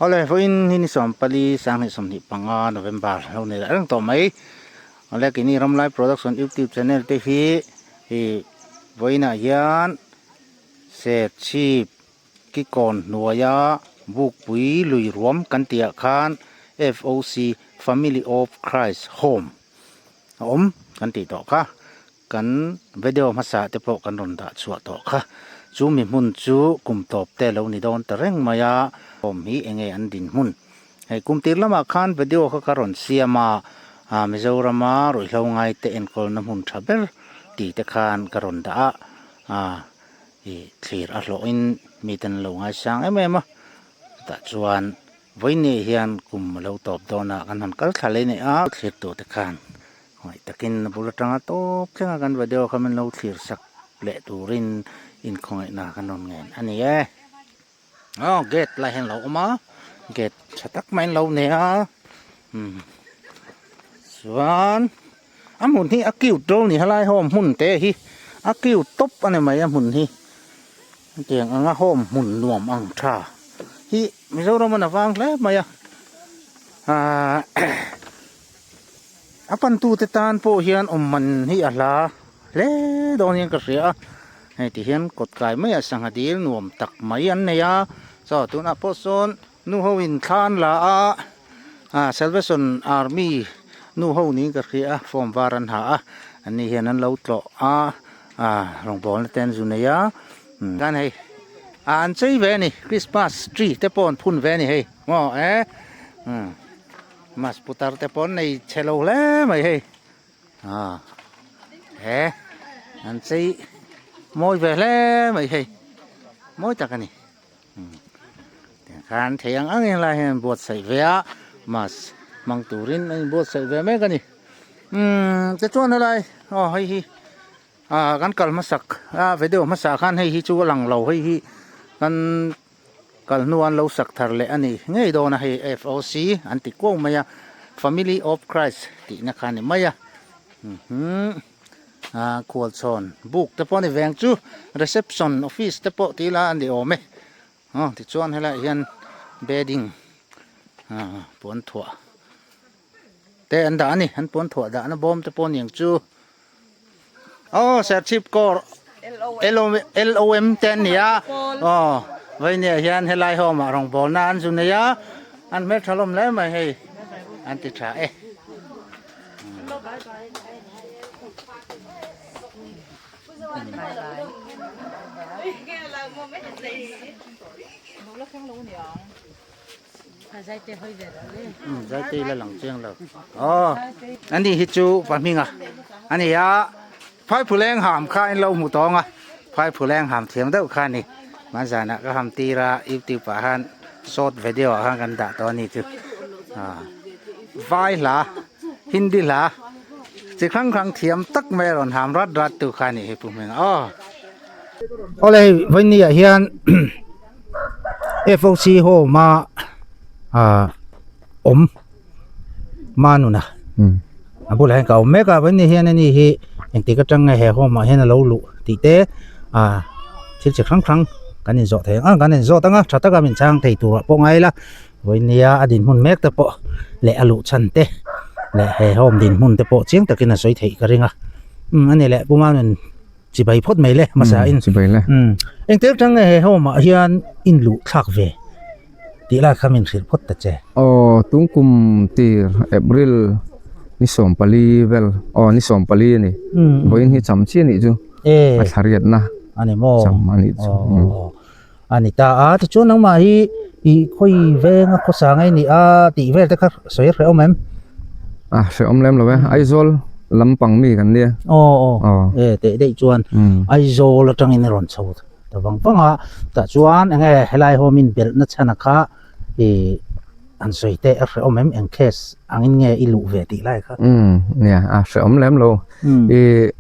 Awle vawiin hi ni 14 2025 November lo nei leh reng tawh mai. Awle keini Ramlai Production YouTube channel te hi ih vawiinah hian Serchhip Kikawn hnuaia Bukpui lui ruam kan tihah khan FOC Family of Christ Home a awm kan tih tawh kha. Kan video hmasa te pawh kan rawn dah chhuah tawh kha. Chu mi hmun chu kum tawp te lo ni dawn ta reng mai a, awm hi enge an dinhmun. Hei kum tir lamah khan video kha ka rawn siam a, Mizorama ruihhlo ngai te enkawlna hmun tha ber ti te khan ka rawn dah a, ih thlir a hlawhin miten an lo ngaisang em em a, chutah chuan Vawiinni hian kum a lo tawp dawn a, kan han kal thla leh nei a, thlir tur te khan ngaih takin a bul atanga tawp thleng a kan video kha min lo thlir sak leh turin inkhawngaihna kan rawn ngen a ni e. Aw gate lai hian a lo awm a, gate tha tak maiin a lo nei a, umm chuan a hmun hi a cute dawn a ni helai home hmun te hi a cute tawp a ni mai a hmun hi. Hetiang anga home hmun nuam ang tha hi Mizoram an avang hle mai a, ahh a pantute tan pawh hian awm man hi a hla hle dawn hian ka hria a, hei ti hian kawt kai mai a sangha dil nuam tak mai an nei a, chaw tunah pawh sawn nu ho in thla an la a, ah Salvation Army nu ho niin ka hria a form var an ha a, an ni hian an lo tlawh a. Ah rawngbawlna te an zu nei a kan hei ah an chei ve a ni christmas tree te pawh an phun ve a ni hei maw eh mas putar te pawh an nei chhe lo hle mai hei ah he an chei mawi ve hle mai hei mawi tak a ni khan thei ang ang in lai hian an buatsaih ve a mas hmang turin an inbuatsaih ve mek a ni umm tichuan helai aw hei hi ah kan kal hmasak a video hmasa khan hei hi chu a lang lo hei hi kan kal hnu an lo sak thar leh a ni ngei dawn a hei F O C an ti kuau mai a family of Christ tihna kha a ni mai a umm. Ah khualchhawn book te pawh a ni veng chu reception office te pawh tih ila a ni awm e aw tichuan helaiah hian bedding ah puan thuah te an dah a ni an puan thuah dahna bawm te pawh a ni ang chu aw serchhip kawr L O M te an ni a aw vawinia hian helai home ah rawngbawlna an zu nei a an hmeltha hlawm hle mai hei an ti tha e. Zaitei la lang chiang lo aw ani hi chu pahminga ani a phaiphuleng ham kha in lo hmu tawng a phaiphuleng ham thiam deuh kha ani hmanzanah ka ham tir a youtube ah khan short video ah khan kan dah tawh ani chu vai hla hindi hla chi hrang hrang thiam tak mai a rawn ham rat rat tu kha ani hi pu hming aw. Awle hei vawiin ah hian F O C home a ah awm manuna a bulah hian ka awm mek a vawiin ah hian ani hi engtik atang nge he home ah hian a lo luh tih te ah thil chi hrang hrang kan inzawh thei ang a kan inzawt ang a tha taka min chhang thei turah pawh ngai ila vawiin nia a dinhmun mek te pawh leh a luh chhan te leh he home dinhmun te pawh chiang takin a sawi theih ka ring a umm ani leh pu Manuel chibai phawt mai le hmasa in chibai le umm engtir tang nge he home ah hian in luh thlak ve tih lai kha min hrilh phawt ta che. Aw tungkum tir April ni 14 vel aw ni 14 a ni vawiin hi cham chiah a nih chu a thla riatna a ni maw cham a nih chu a ni ta a tichuan nangmah hi ih khawi venga khawsa nge ni a tih vel te kha sawi hrehawm em? A hrehawm lem lo e Aizawl lampang mi kan nia aw aw e teh daih chuan Aizawl atangin a rawn chho ta vang vang a tah chuan eng nge helai ho min belhna chhan a kha ih an sawi teh a hrehawm em eng case angin nge i luh ve tih lai kha umm nia a hrehawm lem lo ih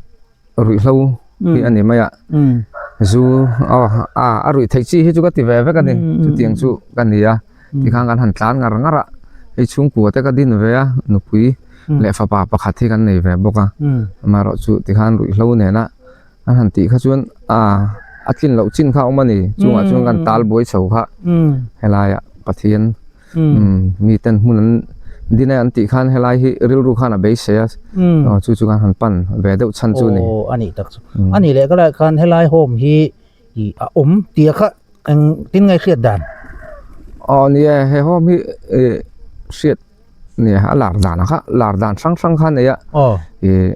ruihhlo hi a ni mai a zu aw a a ruih theih chi hi chu ka ti ve vek a ni chutiang chu ka ni a tikhan kan han tlan ngar ngar a hei chhungkua te ka din ve a nupui leh fapa pakhat hi kan nei ve bawk a amaherawhchu tikhan ruihhlo nena an han tih kha chuan a tlin loh chin kha a awm a ni chungah chuan kan tal buai chho kha helaiah Pathian. Umm mi ten hmun an din e an tih khan helai hi rilru khan a beisei a aw chu chu khan han pan ve deuh chhan chu a ni. Aw a nih tak chu. A nih leh ka lai khan helai home hi ih a awm tih kha eng tin nge hriat dan? Aw ni e he home hi ih hriat nia a lar dan kha lar dan hrang hrang kha a nei a ih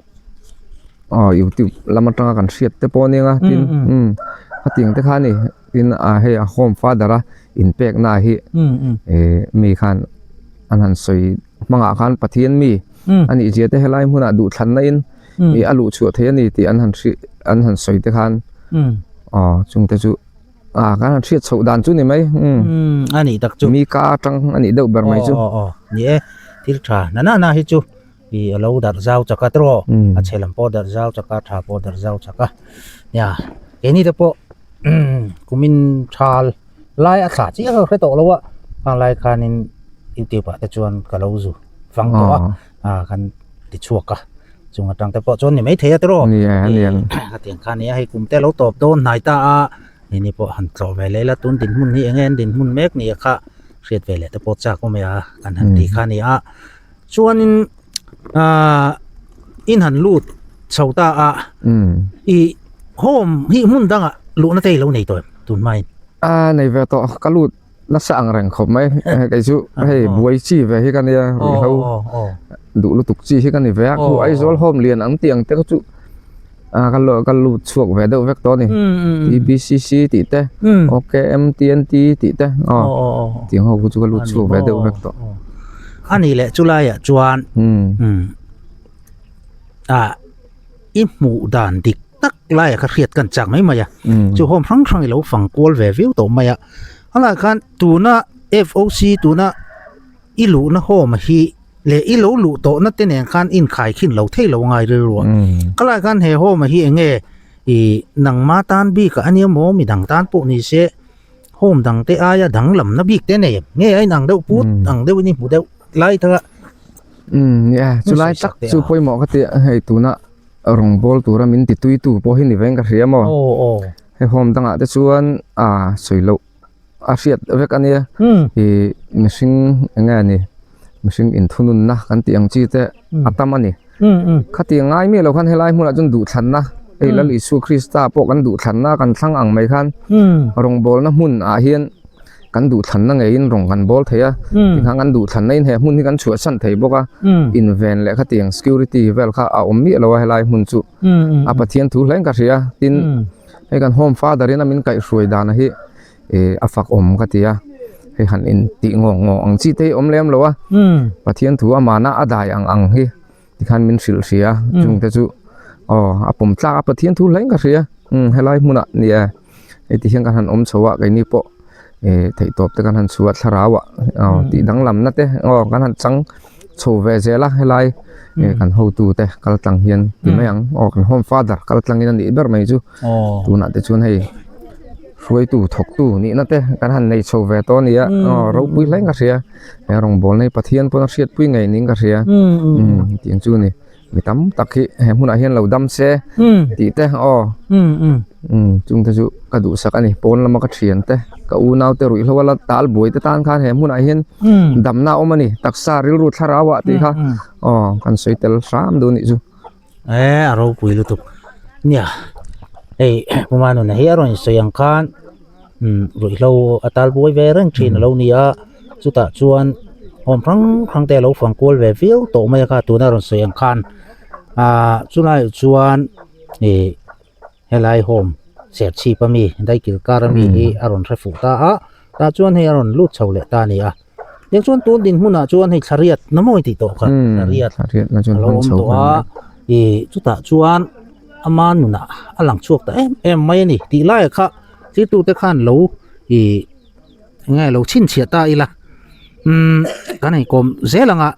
aw youtube lam atanga kan hriat te pawh a nia tin umm khatiang te kha a ni tin a hei a home father a inpekna hi ih mi khan an han sawi hmangah khan Pathian mi a nih zia te helai hmunah duhthlanna in ih a luh chhuah theih a ni tih an han hrih an han sawi te khan aw chungte chu. Ah kan han hriat chhoh dan chu ni mai umm a nih tak chu mi ka atang a nih deuh ber mai chu aw aw ni e thil tha na na na hi chu ih a lo darh zau chak a tiraw a chhe lam pawh darh zau chak a tha pawh darh zau chak a nia keini te pawh kumin thal lai a thlah chiah ka hre tawh lo a khang lai khanin youtube ah te chuan ka lo zu fang tawh a ah kan ti chhuak a chung atang te pawh chuan ni maithei a tiraw ni a ni ang hetiang kha nia hei kum te lo tawp dawn hnai ta a nini pawh han tlawh ve leh ila tun dinhmun hi eng nge an dinhmun mek ni a kha hriat ve leh te pawh chak awm e a kan han tih kha a ni a chuanin ahh in han lut chho ta a ih home hi hmun dangah luhna te i lo nei tawh em tun hmain a nei ve tawh ka lut nasa ang reng khawp mai kei chu hei buai chi ve hi ka nia ruihhlo duh lutuk chi hi ka ni ve a khu Aizawl home lian ang tih ang te kha chu ah ka ka lut chhuak ve deuh vek tawh a ni T_B_C_C tih te O_K_M_T_N_T tih te aw tiang ho khu chu ka lut chhuak ve deuh vek tawh a nih leh chulaiah chuan ah i hmuh dan dik tak laiah kha hriat kan chak mai mai a chu home hrang hrang i lo fang kual ve viau tawh mai a a lai khan tuna F_O_C tuna i luhna home hi leh i lo luh tawhna te nen khan inkhai khin lo thei lo ngai rilru a ka lai khan he home hi eng nge ih nangma tan bik ah ania maw midang tan pawh ni se home dang te aia danglamna bik te nei em nge a inang deuh put ang deuh in i hmu deuh lai thar a. Umm nia chulai tak chu pawimawh ka ti a hei tuna rawng bawl tura min ti tui tu pawh hi ni veng ka hria maw hei home dangah te chuan ah sawi loh a hriat vek a nia ih mihring eng nge ni mihring inthununna kan tih ang chi te a tam a ni khatiang ngai miah lo khan helai hmunah chuan duhthlanna hei Lal Isua Krista pawh kan duhthlanna kan thlang ang mai khan rawngbawlna hmun ah hian. Kan duhthlanna ngeiin rawng kan bawl thei a, tikhan kan duhthlanna in he hmun hi kan chhuahsan thei bawk a, inven leh khatiang security vel kha a awm miah lo a helai hmun chu a Pathian thu hle in ka hria tin hei kan home father in a min kaihhruai dan hi ih a fak awm ka ti a, hei han in tih ngawng ngawng ang chi te hi awm lem lo a, Pathian thu amana a dai ang ang hi tikhan min hrilh hria chung te chu aw a pawm tlak a Pathian thu hle in ka hria helai hmunah ni e. Hei ti hian kan han awm chho a keini pawh ih theihtawp te kan han chhuah thlarau ah aw tih danglam na te aw kan han chang chho ve zel a helai ih kan hotu te kal tlang hian ti mai ang aw kan home father kal tlang in a nih ber mai chu tunah te chuan hei hruaitu thawktu nihna te kan han nei chho ve tawh a ni a aw ropui hle in ka hria he rawngbawl nei Pathian pawn a hriatpui ngei niin ka hria umm tiang chu a ni. Mi tam tak hi he hmunah hian lo dam se tih te aw chung te chu ka duhsak a ni pawn lama ka thian te ka unau te ruihhlo a la tal buai te tan khan he hmunah hian damna a awm a ni taksa rilru thlarau ah tih kha aw kan sawi tel hram duh a nih chu. E a ropui lutuk nia hei Puma nuna hi a rawn sawi ang khan ruihhlo a tal buai ve reng thin a lo ni a chutah chuan awm hrang hrang te a lo fang kual ve viau tawh mai a kha tuna rawn sawi ang khan ahh chulaiah chuan ih helai home serchhip ami daikil kar ami hi a rawn hre fuh ta a tah chuan hei a rawn lut chho leh ta a ni a tiang chuan tun dinhmunah chuan hei thla riat na mawi tih tawh kha thla riat a lo awm tawh a ih chutah chuan ama nunah a lang chhuak ta em em mai a ni tih laiah kha thiltute khan lo ih eng nge lo chhinchhiah ta ila umm kan inkawm zel ang a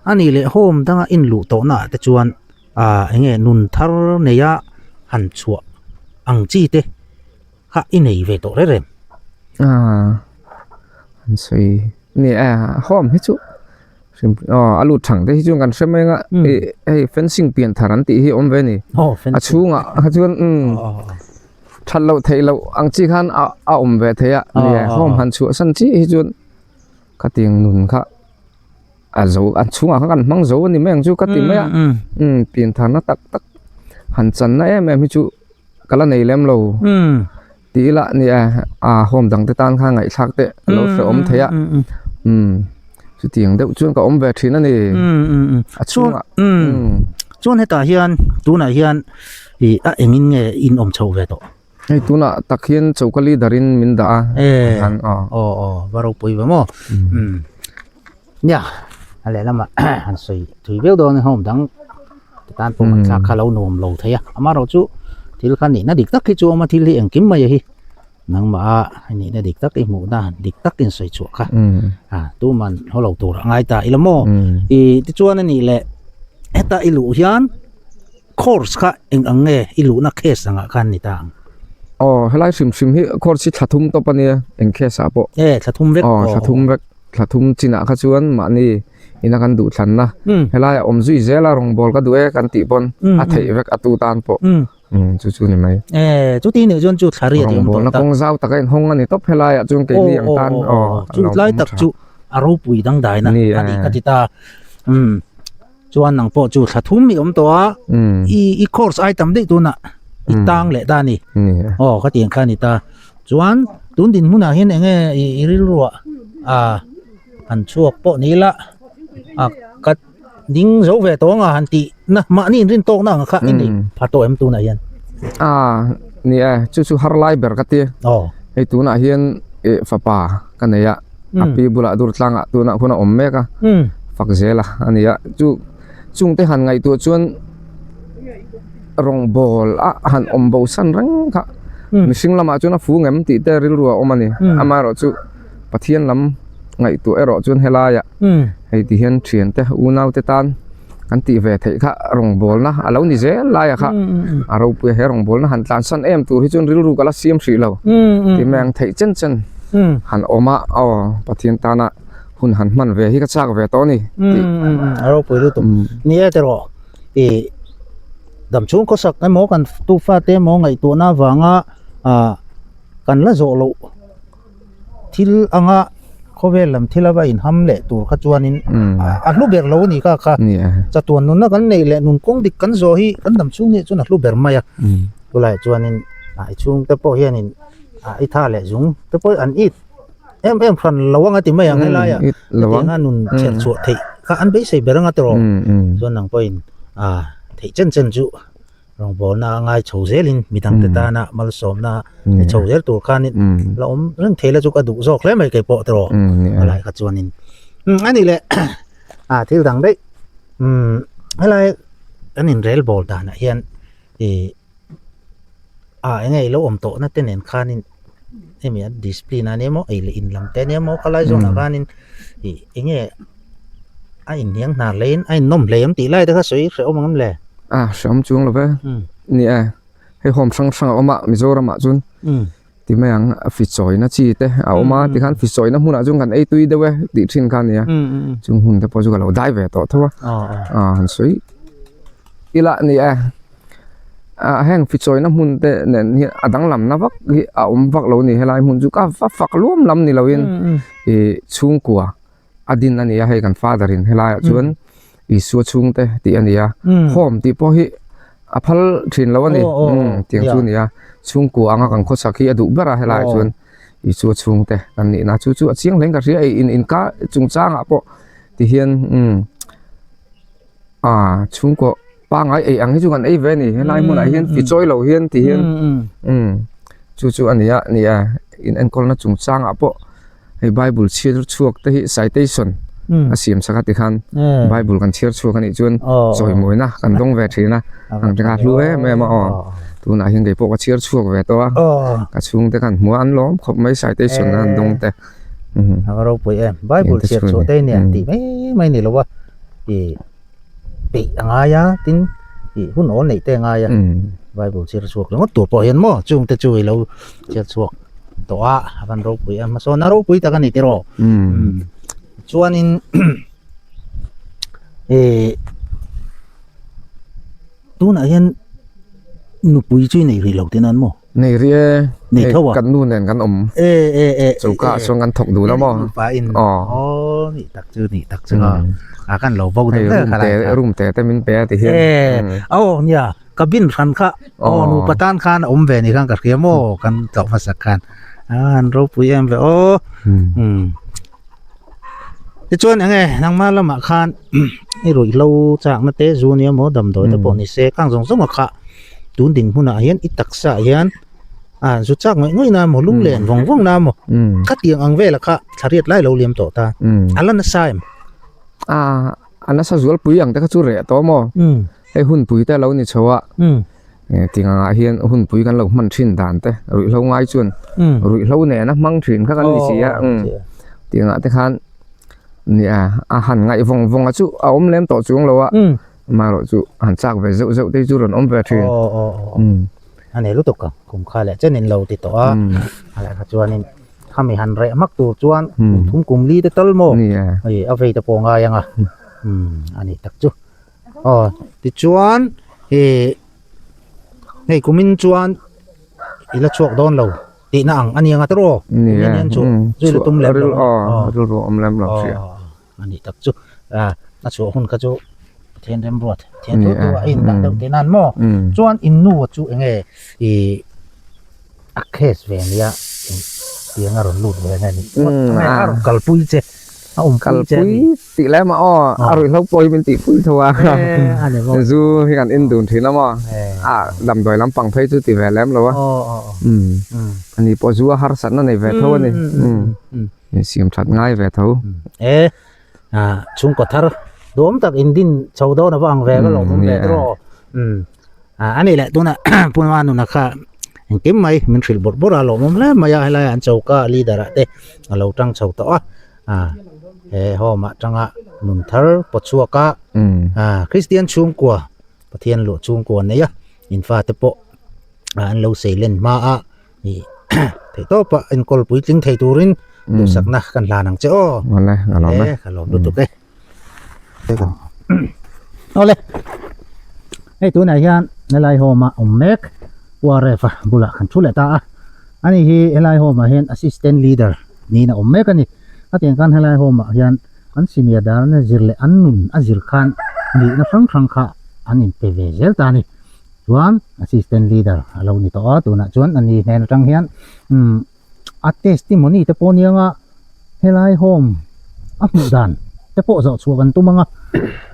a nih leh home danga inluh tawhna ah te chuan ah eng nge nun thar neia han chhuah ang chi te kha i nei ve tawh reng reng. Ah an sawi ni a home hi chu hrim aw a lut thang te hi chu kan hre mai ang a ih hei fencing pian thar an tih hi a awm ve a ni a chhungah kha chuan umm. That loh theih loh ang chi khan a a awm ve thei a nia home han chhuah san chiah hi chuan. Khatiang nun kha a zo a chhungah khan kan hmang zo a ni mai ang chu ka ti mai a umm piantharna tak tak han channa em em hi chu ka la nei lem lo tih ila a nia a home dang te tan khan ngaihthlak te a lo hrehawm thei a umm chutiang deuh chuan ka awm ve thin a ni a chhungah umm chuan hetah hian tunah hian ih a engin nge in awm chho ve tawh. Hei tunah tak hian choka leader in min dah a. E aw aw va ropui ve maw umm nia a lehlamah han sawi thui viau dawn a home dang te tan pawh ngaihthlak kha lo nuam lo thei a amaherawh chu thil kha nihna dik tak hi chu a awm a thil hi engkim mai a hi nangmah a nihna dik tak i hmuhna dik tak in sawi chhuah kha a tuman haw lo tur a ngai ta ila maw ih tichuan a nih leh heta i luh hian. Course kha eng ang nge i luhna case angah khan ni ta ang? Aw, helai hrim hrim hi course hi thla thum tawp a nia, eng case ah pawh. E, thla thum vek. Aw, thla thum vek. Thla thum chinah kha chuan mahni ina kan duh thlanna. Helai a awm zui zel a, rawngbâwl ka duh e kan tih pawn a theih vek a tu tan pawh. Chu chu ni mai. E, chuti nih chuan chu thla riat i awm tawh ta. Rawngbâwlna kawng zau taka inhawng a ni tawp helaiah chuan keini ang tan. Aw, chu tlai tak chu a ropui dangdaina a nih ka ti ta. Umm. Chuan nang pawh chu thla thum i awm tawh a, i i course ai tam daih tunah i tang leh ta a ni. Aw ka tiang kha a ni ta. Chuan tun dinhmunah hian eng nge i i rilruah a han chhuak pawh ni ila a ka ding zo ve tawh anga han tih na mahni inrin tawkna ang kha i nei pha tawh em tunah hian? A ni e, chu chu har lai ber ka ti. Aw. Hei tunah hian eh fapa ka nei a. a pi bulah dur tlangah tunah khuan a awm mek a fak zel a a ni a chu chungte han ngaihtuah chuan rawngbawl a han awm bo san reng kha mihring lamah chuan a fu ngem tih te rilru a awm a ni amaherawh chu Pathian lam ngaihtuah erawh chuan helaiah hei ti hian thiante unaute tan kan tih ve theih kha rawngbawlna a lo ni zel laia kha a ropui a he rawngbawlna han tlansan em tur hi chuan rilru ka la siam hrih lo ti mai ang theih chen chen han awm a aw Pathian tana hun han hman ve hi ka chak ve tawh a ni tih a ropui lutuk ni e tiraw ih damchhung khawsak emaw kan tufa te emaw ngaihtuahna avanga ah kan la zawh loh. Thil anga khawvel lam thil ava inham leh tur kha chuanin a hlu ber lo a ni kha kha. Chatuan nunna kan neih leh nun kawng dik kan zawh hi kan dam chhung nih chuan a hlu ber mai a. Chulaiah chuanin i chhungte pawh hianin i tha leh zung te pawh an it em em hran lo anga ti mai ang helaiah hetianga nun chher chhuah theih kha an beisei ber anga tiraw. Chuan nang pawhin theih chen chen chu. Rawngbawlna a ngai chho zelin midangte tana malsawmna ni chho zel tur khanin la awm reng thei la chu ka duh zawk hle mai kei pawh tiraw helai kha chuanin a nih leh a thil dang daih helai kan inrel bawl danah hian ih a eng nge ilo awm tawhna te nen khanin hemi a discipline a nia maw ei leh in lam te a nia maw khalai zawnah khanin ih eng nge a inhniang hnar hlein a innawm hle em tih lai te kha sawi hrehawm ang em le? A hrehawm chuang lo ve. Ni e, hei home hrang hrang a awm a Mizoram ah chuan ti mai ang a fi chawina chi te a awm a tikhan fi chawina hmunah chuan kan ei tui deuh e tih thin kha a nia chung hun te pawh chu ka lo dai ve tawh tho a a han sawi ila ni e. Ah heng fichawina hmun te nen hian a danglamna vak hi a awm vak lo a ni helai hmun chu ka va fak luam lam ni loin ih chhungkua a din a ni a hei kan father in helaiah chuan Isua chhungte tih a ni a home tih pawh hi a phal thin lo a ni tiang chu a ni a chhungkua anga kan khawsak hi a duh ber a helaiah chuan Isua chhungte kan nihna chu chu a chiang hle in ka hria ei in inkar chungchangah pawh ti hian umm ah chhungkaw pangai ei ang hi chu kan ei ve a ni helai hmunah hian fi chawi lo hian ti hian umm chu chu a ni a ni a in enkawlna chungchangah pawh hei bible chhiar chhuak te hi citation a siam sak a tikhan bible kan chhiar chhuak a nih chuan chawimawina kan dawng ve thin a ang te kha a hlu em em a aw tunah hian kei pawh ka chhiar chhuak ve tawh a ka chhungte khan hmuh a an lawm khawp mai citation an dawng te. A va ropui em bible chhiar chhuah te nia tih mai mai ni lo a ih peih a ngai a tin ih hun awl neih te a ngai a bible chhiar chhuak ringawt tur pawh hian maw chung te chu i lo chhiar chhuak tawh a a van ropui em hmasawn a ropui tak a ni tiraw chuanin ih tunah hian nupui chu i nei rih lo tih nan maw nei rih e. Nei tho a. Kan nu nen kan awm. E e e. Choka ah chuan kan thawk dun a maw? Nupa in. Aw. Aw nih tak chu nih tak chu. A kan lo bo deuh deuh kha lai kha. Room te te min pe a ti hian. E aw nia cabin hran kha aw nupa tan khan a awm ve ni khan ka hria maw kan tlawh hmasak khan. A an ropui em ve aw. Tichuan eng nge nangmah lamah khan i ruihhlo chakna te zu nia maw damdawi te pawh ni se khang zawng zawng a kha tun dinhmunah hian i taksa ah hian a zu chak ngawih ngawih na maw lunglen vawng vawng na maw khatiang ang vela kha thla riat lai lo liam tawh ta a la nasa em? A a nasa zualpui ang te kha chu reh tawh maw hei hunpui te a lo ni chho a. Tiang angah hian hunpui kan lo hman thin dan te ruihhlo ngai chuan ruihhlo nena hmang thin kha kan ni si a tiang ah te khan nia a han ngaih vawng vawng a chu a awm lem tawh chuang lo a amaherawh chu han chak ve zeuh zeuh te hi chu rawn awm ve thin. A nei lutuk ang kum kha leh chen in lo ti tawh a a leh kha chuanin khami han reh hmak tur chuan kum thum kum li te tal maw hei a vei te pawh ngai ang a a nih tak chu. Aw tichuan ih hei kumin chuan i la chhuak dawn lo tihna ang a ni ang a tawrh aw kumin hian chu zui la tum lem lo aw rilru awm lem lo hria a nih tak chu a a chhuah hun kha chu Pathian remruat thian thu thu a in dah deuh tih nan maw chuan in nu chu eng nge ih a case ve nia tiang a rawn lut ve nge ni a rawn kalpui che a awmpui che kalpui tih lem a aw a ruihhlo pawh hi min tihpui tho a zu hi kan in dun thin a maw a damdawi lampang phei chu ti ve lem lo a ani pawh zu a harsatna nei ve tho a ni insiam that ngai ve tho e chhungkaw thar duhawm tak in din chho dawn ava ang ve ka lawm awm ve tawh a ni leh tuna Puma nuna kha engkim mai min hrilh bawrh bawrh a lawmawm hle mai a helai ah an choka leader ah te a lo tang chho tawh a ah he home ah tanga nun thar paw chhuak a ah Christian chhungkua Pathian luah chhungkua nei a in fate pawh an lo sei len hma a ih theih tawp a enkawl puitling thei turin duhsakna kan hlan ang che aw awle ka lawm e e ka lawm lutuk e awle hei tunah hian helai home a awm mek URF a bulah kan thu leh ta a ani hi helai home ah hian assistant leader niin a awm mek a ni a tiang khan helai home ah hian an senior darna zir leh an nun a zir khan nihna hrang hrang kha an inpe ve zel ta a ni chuan assistant leader a lo ni tawh a tunah chuan ani hnen atang hian umm a testimony te pawh nia nga helai home a hmuh dan te pawh zawh chhuah kan tum ang a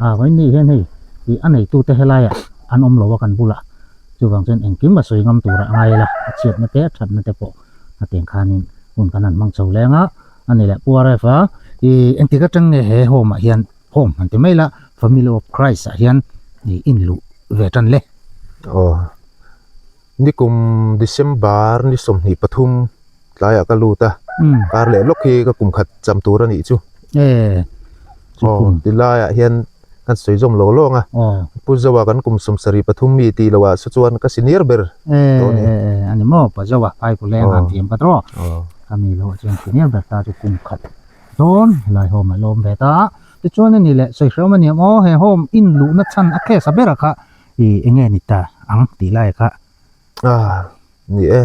ah vawiin ni hian hei ih a neitu te helaiah an awm lo a kan bulah chuvang chuan engkim a sawi ngam turah a ngai la a chhiatna te a thatna te pawh a tiang khanin hun kan han hmang chho leng a a ni leh Pu Rf a ih engtik atang nge he home ah hian home han ti mai la Family of Christ ah hian ih in luh ve tan le. Aw. Nikum December ni 23 tlaiah ka lut a, kar leh lawk hi ka kum khat cham tur a nih chu. Aw tilaiah hian kan sawi zawm lo lawng a, Pu Zoa kan kum 73 mi tih loh ah saw chuan ka senior ber tawh a ni. A ni maw Pa Zoa Phaipu leng han thiam ka tawh ka mi loh ah chuan senior ber ta chu kum khat dawn helai home ah lawm ve ta a, tichuan a ni leh sawi hrehawm a ni ang aw he home in luhna chhan a case a ber a kha I enge ni ta ang tih lai kha. Ah, ni e.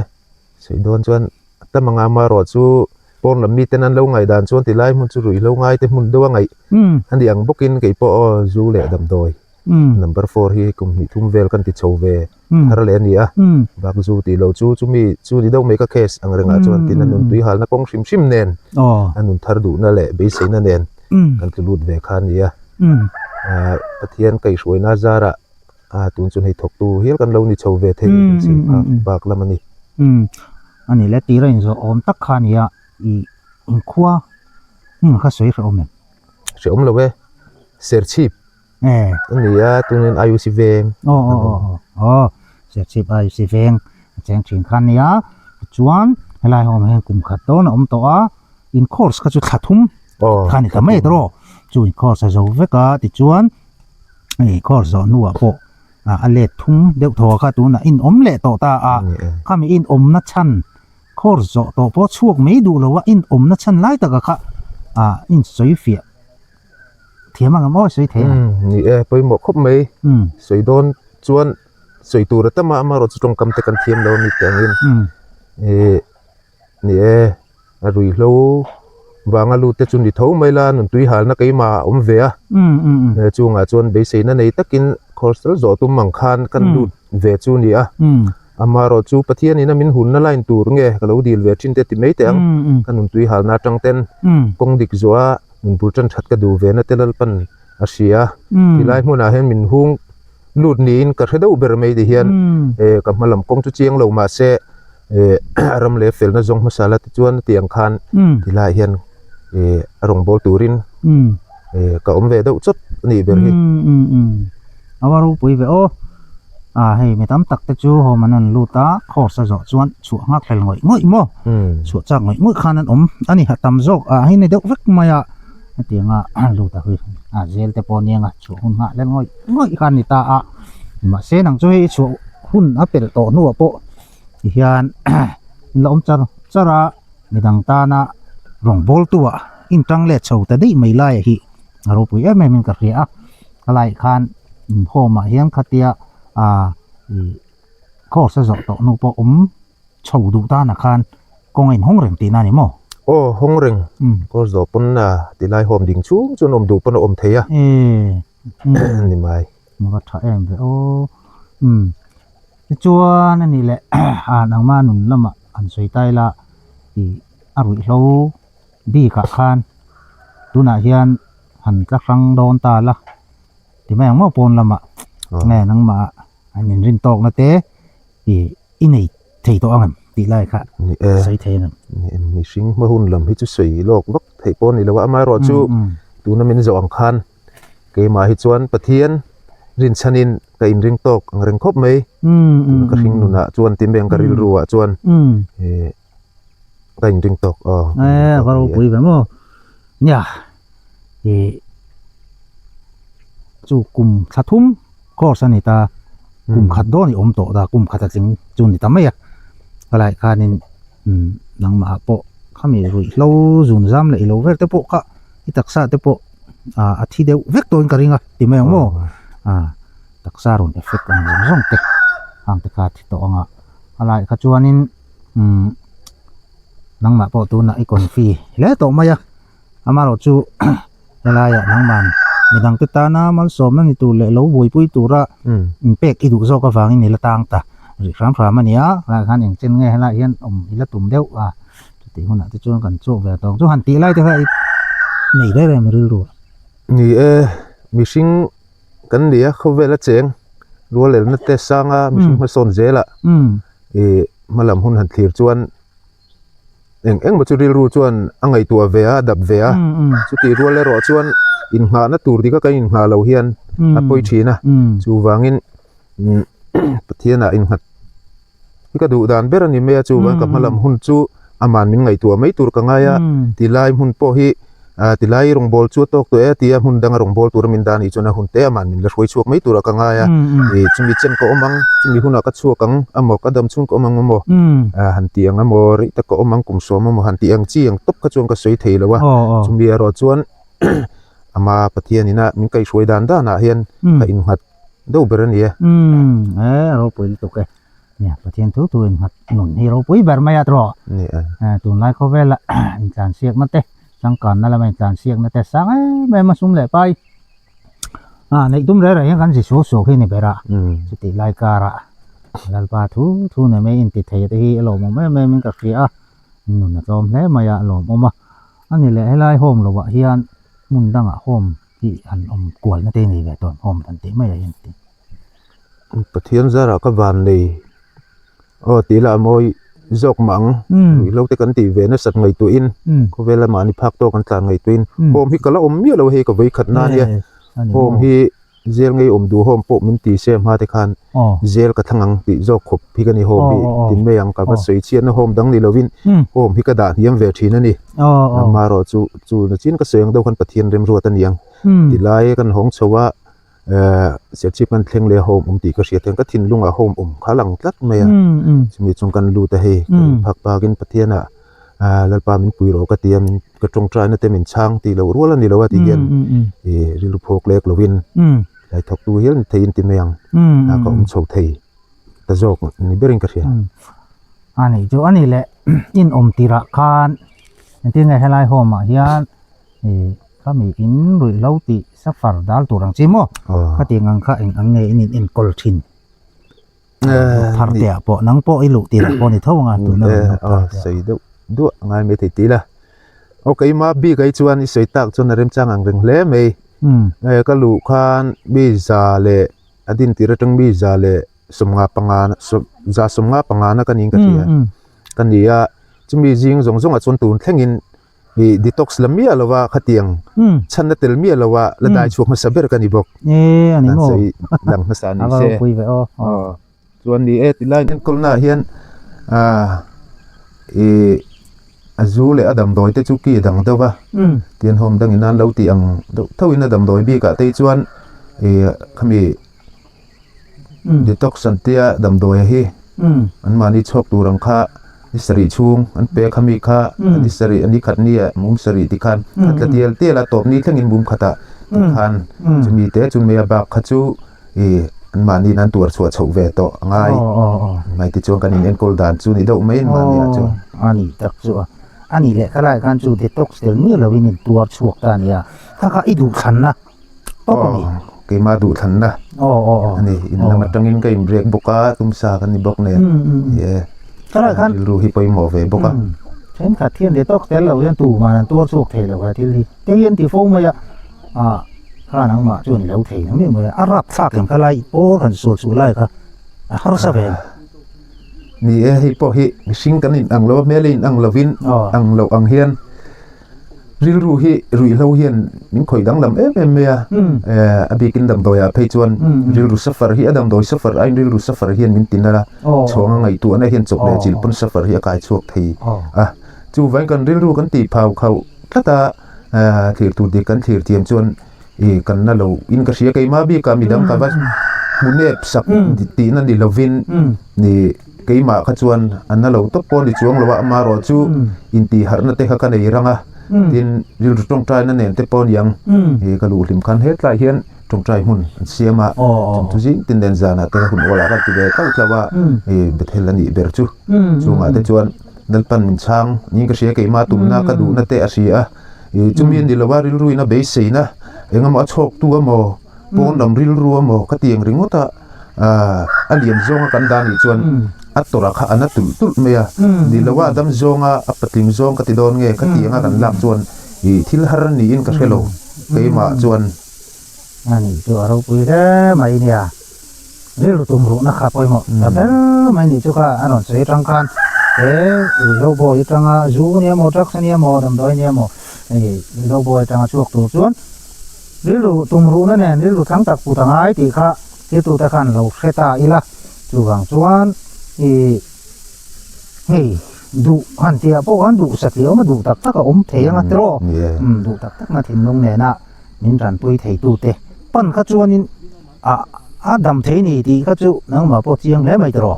Sawi dawn chuan a tam anga amaherawh chu pawn lam miten an lo ngaih dan chuan tilai hmun chu ruihhlo ngai te hmun deuh a ngaih a ni ang bawkin kei pawh aw zu leh damdawi number four hi kum hnih thum vel kan ti chho ve thar leh a ni a. Bak zu tih loh chu chumi chu ni deuh mai ka case ang rengah chuan tin a nunpui halna kawng hrim hrim nen a nun thar duhna leh beiseina nen kan tlu lut ve kha a ni a. Pathian kaihhruaina zarah tun chu hei thawktu hial kan lo ni chho ve thei ang chi phak bak lam a ni. A ni le tira inzawh awm tak kha a ni a, i inkhua hming kha sawi hreh awm em? Hreh awm lo e, Serchhip a ni a, tunin IUC veng. Aw aw aw aw, Serchhip IUC veng a cheng thin kha a ni a, tichuan helai ho ah hian kum khat dawn a awm tawh a, in course kha chu thla thum kha ni ta mai tawh chu in course a zo vek a tichuan hei course zawh hnuah pawh a let thum deuh thaw kha tunah in awm leh tawh ta a khami in awmna chhan course zawh tawh pawh chhuak mai duh lo a in awmna chhan lai taka kha ah in sawi fiah thiam ang em aw sawi thei ang ni e pawimawh khawp mai sawi dawn chuan sawi tur a tam a amaherawhchu tawngkam te kan thiam lo a mi te angin. Ih ni e a ruihhlo vanga lut te chu ni tho mai la nuntui halna keimah a awm ve a chungah chuan beiseina nei takin course tal zawh tum ang khan kan lut ve chu a ni a amaherawh chu Pathianin a min hunna line tur nge ka lo dil ve thin te ti mai teh ang ka nuntui halna atang ten kawng dik zawh a nun bul tan that ka duh ve na te Lalpan a hria tilai hmunah hian min hung lut niin ka hre deuh ber mai ti hian eh ka hma lam kawng chu chiang lo mahse eh a ram leh felna zawng hmasa la tichuan a tih ang khan tilai hian eh a rawn bawl turin eh ka awm ve deuh chawt a nih ber hi. A va ropui ve aw a hei mi tam tak te chu home an rawn lut a course a zawh chuan chhuah nghak hlel ngawih ngawih maw chhuah chak ngawih ngawih khan an awm a ni a tam zawk ah hi ni deuh vek mai a. Hetianga lut a hui a zel te pawh aniang a chhuah hun nghah hlel ngawih ngawih kha a ni ta a mahse nang chu hei chhuah hun a pelh tawh hnuah pawh ti hian in la awm char char a midang tana rawngbawltu ah intang let chho ta daih mai lai hi a ropui em em in ka hria a a laiah khan home ah hian khatia ah ih course a zawh tawh hnu pawh awm. Chho duh tanah khan kawng a inhawng reng tihna a ni maw? Aw, hawng reng. Course zawh pawn a tilai hawm ding chhung chuan awm duh pawn a awm thei a. Ni mai. A va tha em ve aw. Umm. Tichuan a nih leh a nangma nun lamah han sawi ta ila ih a ruihhlo bikah khan tunah hian han tla hrang dawn ta la ti mai ang maw pawn lamah nge nangmah an inrin tawkna te ih I nei thei tawh ang em tih lai kha sawi thei ang em? Mihring hma hun lam hi chu sawi lawk vak theih pawh a ni lo a, amaherawhchu tuna min zawh ang khan keimah hi chuan Pathian rinchhanin ka inring tawk ang reng khawp mai. Tuna ka hring nunah chuan ti mai ang ka rilru ah chuan ka inring tawk aw. E va ropui ve maw? Nia ih chu kum thla thum course a ni ta kum khat dawn i awm tawh ta kum khat a tling chu ni ta mai a helai khanin umm nangmah ah pawh khami ruihhlo zun zam leh ilo vel te pawh kha i taksa te pawh ah a thi deuh vek tawhin ka ring a ti mai ang maw ah taksa rawn effect ang zawng zawng te hang te kha a thi tawh ang a helai kha chuanin umm nangmah pawh tunah i confi hle tawh mai a amaherawh chu helaiah nangman midangte tana malsawmna ni tur leh lo buaipui tura inpek i duh zawk avangin i la tang ta rih hram hram a ni a helaiah khan engchen nge helaiah hian awm i la tum deuh a chutih hunah te chuan kan chhuak ve tawng chu han tih lai te kha i nei reng reng rilru a. Ni e, mihring kan ni a khawvel a cheng rual elna te sanga mihring hmasawn zelah ih hmalam hun han thlir chuan eng eng maw chu rilru chuan a ngaihtuah ve a a dap ve a chutih rual erawh chuan innghahna tur dik a kan innghah loh hian a pawi thin a chuvangin Pathianah innghat hi ka duh dan ber a ni mai a chuvang ka hmalam hun chu aman min ngaihtuah mai tur ka ngai a tilai hmun pawh hi Ah tilai rawngbâwl chu a tâwk tawh e a ti a, hmun danga rawngbâwl tura min dah anih chuan a hun te aman min la hruai chhuak mai turah ka ngai a, ih chumi chen ka awm ang, chumi hunah ka chhuak ang amaw ka dam chhung ka awm ang amaw ah han tih ang amaw rei tak ka awm ang kum sawm amaw han tih ang chi ang tawp kha chuan ka sawi thei lo a, chumi erawh chuan ama Pathian ina min kaihhruai dan danah hian ka innghat deuh ber a ni e. Umm e ropui lutuk e. Nia Pathian thu thu in nghat nun hi ropui ber mai a tawh. Nia. Tunlai khawvela intlansiakna te changkanna lama intlansiakna te sang em em a sum leh pai a neih tum reng reng hian kan zi suau suau hi a ni ber a. Chutih lai karah Lalpa thu thu nei mai inti thei te hi a lawmawm em em in ka hria a, nun a tlawm hle mai a, a lawmawm a. A ni leh helai home lovah hian hmun dangah home hi an awm kualna te nei ve tawn home dan tih maiah hian. Pathian zarah ka van nei aw tih lah a mawi zawk mah ang ruihhlo te kan tih ve nasat ngaihtuahin khawvel lamah ni phak tawk an tlan ngaihtuahin home hi ka la awm miah lo hei ka vawi khat na ania home hi zel ngei awm duh home pawh min ti se hma te khan zel ka thlang ang tih zawk khawp hi ka ni home hi tin mai ang ka va sawi chhiatna home dang ni lovin home hi ka dah hniam ve thin a ni amaherawh chu chu nachin ka sawi ang deuh khan Pathian remruat a ni ang tilai kan hawng chho a. Eh serchhip kan thleng leh a home awm tih ka hriat hian ka thinlungah home awm kha a lang tlat mai a chumi chung kan lut a hei ka in phak bakin Pathian ah ah Lalpa min pui rawh ka ti a min ka tawngtaina te min chhang tih loh rual a ni lo a ti hian ih rilru phawk lek lovin tlai thawk tu hial ni theiin ti mai ang a ka awm chho thei ta zawk ni berin ka hria. A nih chu a ni leh in awm tirah khan engtin nge helai home ah hian ih khami in ruihhlo tih safar dal tur ang chi maw khatiang ang kha eng ang nge in in enkawl thin thar te ah pawh nang pawh i luh tirah pawh ni tho ang a tuna rawn luh thar te ah. Sawi deuh duah ngai mai thei tih ila aw keimah bik ai chuan i sawi tak chuan a remchang ang reng hle mai ka luh khan mi za leh a din tir atang mi za leh sawmnga panga za sawmnga panga na ka niin ka hria ka ni a chumi zing zawng zawngah chuan tun thlengin ih detox la miah lova khatiang chhanna tel miah lova la dai chhuak hmasa ber ka ni bawk an sawi dang hmasa a ni se chuan ni e tilai enkawlna ah hian ah ih a zu leh a damdawi te chu ki a dang deuh va tian home dangin an lo tih ang deuh thauhin a damdawi bikah te hi chuan ih khami. Detox an tia damdawi hi an mahni chhuak tur ang kha ni sarih chhung an pek a mi kha ni sarih ni khat ni ah mum sarih ti khan a tla tial tial a tawp ni thlengin mum khat ah ti khan chumi te chu mai a bak kha chu ih an mahni in an tuar chhuah chhoh ve tawh a ngai mai ti chuan kan in enkawl dan chu ni deuh mai an mahni ah chuan. A ni tak chu a a ni leh khalai khan chu detox tel miah lovin in tuar chhuak ta a nia kha kha i duhthlanna tawp a ni. Keimah duhthlanna a ni. In lam atangin ka in break bawk a, tumsa ka ni bawk nen. Rilru hi pawimawh ve bawk a. Thenkhat hian leh tawk tel lo hian tuman an tuar chhuak thei lo a thil hi. Te hi an ti fo mai a, ah kha nangmah chuan i lo thei na miah mai a, a rapthlak em kha lai pawl han sual suh lai kha a harsa ve. Ni e, hei pawh hi mihring kan in ang lo a, hmel a in ang lovin ang loh ang hian. Rilru hi ruihhlo hian min khawih danglam em em mai a, a bikin damdawiah phei chuan rilru safar hi a damdawi safar aiin rilru safar hian min ti nalh a, chhawng a ngaihtuahna hian chawp leh chilh pawn safar hi a kai chhuak thei a, chuvangin kan rilru kan tih phau khauh tlat a, thlir tur dik kan thlir thiam chuan ih kan na lo in ka hria keimah bikah midang ka va hmu nep sak tihna ni lovin ih. Keimah kha chuan a na lo tawp pawh a ni chuang lo a, amaherawh chu intihharhna te kha ka nei rang a, tin rilru tawngtaina nen te pawh a ni ang, he ka luhhlim khan hetlai hian tawngtai hmun an siam a, chung chu zing tin nen zanah te hun awlah kan ti ve tauh tauh a, hei Bethel a nih ber chu, chungah te chuan Lalpan min chhang niin ka hria, keimah tumna ka duhna te a hria a, chumi a ni lo a rilruin a beiseina engemaw a chhawktu amaw pawn lam rilru amaw ka ti ang ringawt a. A lian zawnga kan dah nih chuan a tawrh kha a na tulh tulh mai a, ni lo a dam zawnga a patling zawng ka ti dawn nge ka tih anga kan lak chuan ih thil har niin ka hre lo keimah chuan. A nih chu a ropui hle mai nia, rilru tum ruhna kha pawimawh ta ber mai nih chu kha a rawn sawi atang khan he ruihhlo bawi atanga zu nia maw drugs ania maw damdawi ania maw hei ruihhlo bawi atanga chhuak tur chuan Rilru tumruhna nen rilru thlang tak put a ngai tih kha thiltute khan lo hre ta ila, chuvang chuan i hei duh han tihah pawh khan duh satliah awm a, duh tak tak a awm thei anga tiraw? Duh tak takna thinlung nena min tanpui theitute pan kha chuanin a a dam thei ni tih kha chu nangmah pawh chiang hle mai tiraw?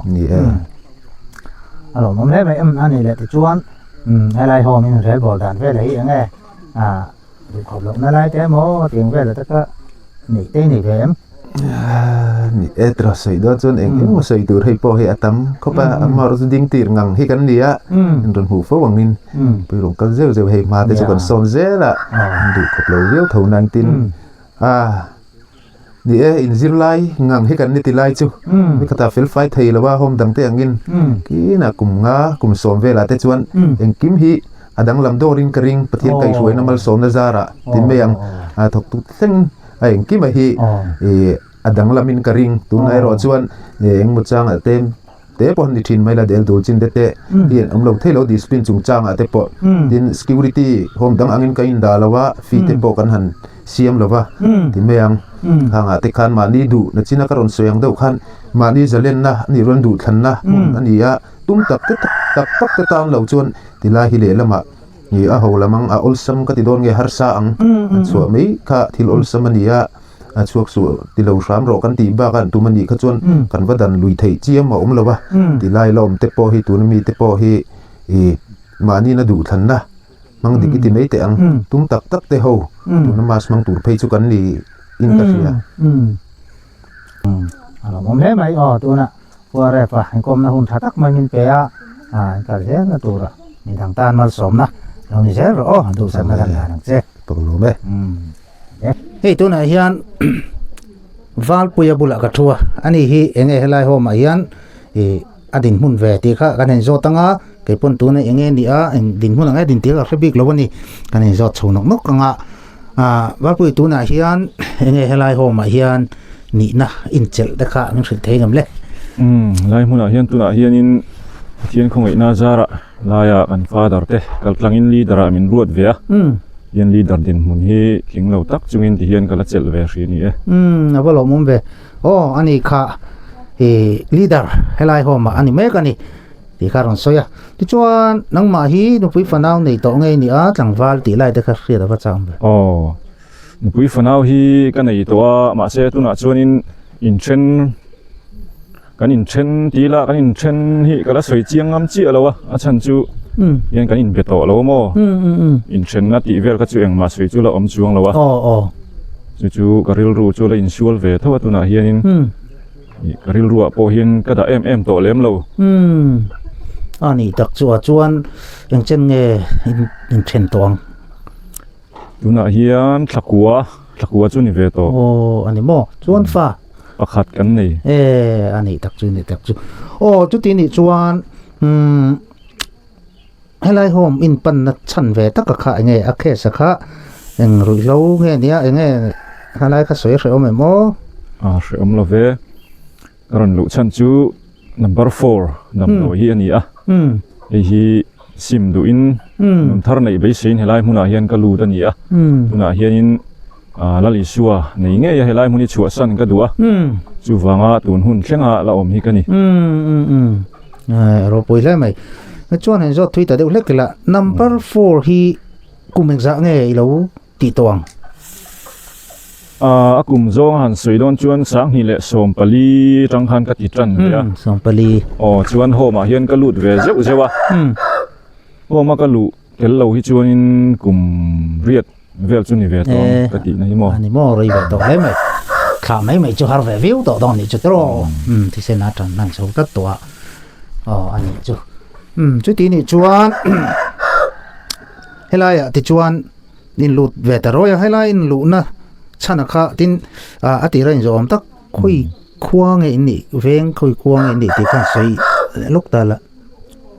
A lawmawm hle mai a ni leh tichuan helai home in relbawl dan vel hi eng nge ah. Duhkhawp lohna lai te emaw tiang vel te kha neih te nei ve em? Ni e tira sawi dawn chuan eng eng emaw sawi tur hei pawh hi a tam khawp a, amaherawh chu ding tir ngang hi kan ni a, in rawn hmuh fo angin pui rawn kal zeuh zeuh hei hma te chu kan sawn zel a, duhkhawp lo viau tho nang tin a. Ni e, inzir lai ngang hi kan ni ti lai chu mi khatah fel fai thei lo a, home dang te angin kinah kum nga kum sawm velah te chuan engkim hi a danglam dawrin ka ring Pathian kaihhruaina malsawmna zarah ti mai ang a thawktu thleng a engkima hi ih a danglamin ka ring tunah erawh chuan engemaw changah te te pawh an ni thin mai la del dul chin te te hi an awm lo thei lo discipline chungchangah te pawh tin security home dang angin ka indah lo a fee te pawh kan han siam lo va ti mai ang khangah te khan mahni duh na china ka rawn sawi ang deuh khan mahni zalenna a nih rawn duhthlanna hmun a ni a tum tak te tak tak te tan lo chuan tilai hi lehlamah ih a ho lam ang a awlsam ka ti dawn nge harsa ang an chhuah mai kha thil awlsam a ni a. A chhuak suh ti lo hram rawh kan tih bak a an tum a nih kha chuan kan va dan lui theih chiam a awm lo a, ti lai la awm te pawh hi tuna mi te pawh hi ih mahni na duhthlanna hmang dik i ti mai teh ang tum tak tak te ho tuna mask hmang tur phei chu kan ni in ka hria. A lawmawm hle mai aw tuna Pu Aref-a inkawmna hun tha tak mai min pe a. A in kal zel na tura midang tan malsawmna lo ni zel rawh aw duhsakna kan dan ang che. Paklawm e. Hei tunah hian Valpuia bulah ka thu a, ani hi enge helai home ah hian ih a dinhmun ve tih kha kan inzawt ang a, kei pawn tuna enge ni a eng dinhmun ang e din tih ka hre bik lo a ni, kan inzawt chho nawk nawk ang a, ah Valpui tunah hian enge helai home ah hian nihna inchelh te kha min hrilh thei ngam le. Umm helai hmunah hian tunah hianin Pathian khawngaihna zarah laia kan father te kaltlangin leader ah min ruat ve a, hian leader dinhmun hi tling lo tak chungin tihian ka la chelh ve hrih a ni e. Umm a va lawmawm ve. Aw a ni kha ih leader helai home ah a ni mek a ni tih kha a rawn sawi a tichuan nangmah hi nupui fanau nei tawh ngei ni a tlangval tih lai te kha hriat a va chang ve. Aw nupui fanau hi ka nei tawh a mahse tunah chuanin inthen kan inthen tih lah kan inthen hi ka la sawi chiang ngam chiah lo a a chhan chu hian kan inbe tawh lo maw inthenna tih vel kha chu engmah sawi chu la awm chuang lo a. Chu chu ka rilru chu la insual ve tho a tunah hianin ih ka rilruah pawh hian ka dah em em tawh lem lo. Umm a nih tak chu ah chuan eng chen nge in inthen tawh ang? Tunah hian thlakua thlakua chu ni ve tawh. Aw a ni maw chuan fa? Pakhat kan nei. E a nih tak chu nih tak chu. Aw chuti nih chuan umm. Helai home in panna chhan ve taka kha enge a case a kha eng ruihhlo nge nia enge helai kha sawi hrehawm em aw? A hrehawm lo ve. Ka rawn luh chhan chu number four damdawi hi a ni a. Hei hi sim duhin nun thar neih beiseiin helai hmunah hian ka lut a ni a. Tunah hianin Lal Isua nei ngei a helai hmun hi chhuahsan ka duh a. Chuvanga tun hun thlenga la awm hi ka ni. Ropui hle mai. Chuan han zawt thui ta deuh hlek ila number four hi kum engzah nge i lo tih tawh ang? A kum zawng a han sawi dawn chuan sanghnih leh 14 tang khan ka ti tan ve a. 14. Aw chuan home ah hian ka lut ve zeuh zeuh a. Home a ka luh tel lo hi chuanin kum riat vel chu ni ve tawh ang ka tihna hi maw. A ni maw rei ve tawh hle mai. Thlah mai mai chu har ve viau tawh dawn nih chu tiraw. Umm thisen a tan hman chho tlat tawh a. Aw a nih chu. Umm chuti nih chuan helaiah tichuan in lut ve ta rawi a helai in luhna chhan a kha tin a tira inzawh awm tak khawi khua nge in nih veng khawi khua nge in nih tih khan sawi lawk ta la.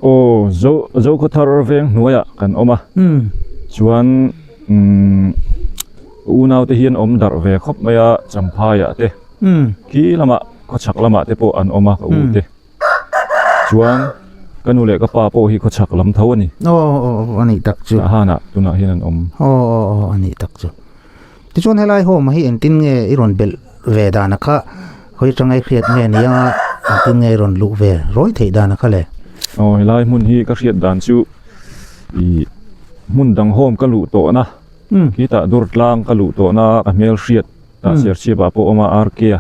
Aw zo Zokhawthar veng hnuaiah kan awm a chuan umm unau te hian awm darh ve khawp mai a Champhaiah te khi lamah khawchhak lamah te pawh an awm a ka u te chuan ka nu leh ka pa pawh hi khawchhak lam tho a ni. Aw aw a nih tak chu. Tahanah tunah hian an awm. Aw aw aw a nih tak chu. Tichuan helai home hi engtin nge i rawn belh ve dan a kha khawi atanga i hriat nge nia engtin nge i rawn luh ve rawi theih dan a kha le? Aw helai hmun hi ka hriat dan chu ih hmun dang home ka luh tawhna khitah dur tlang ka luh tawhna ka hmel hriat tah serchhip ah pawh awm a RK a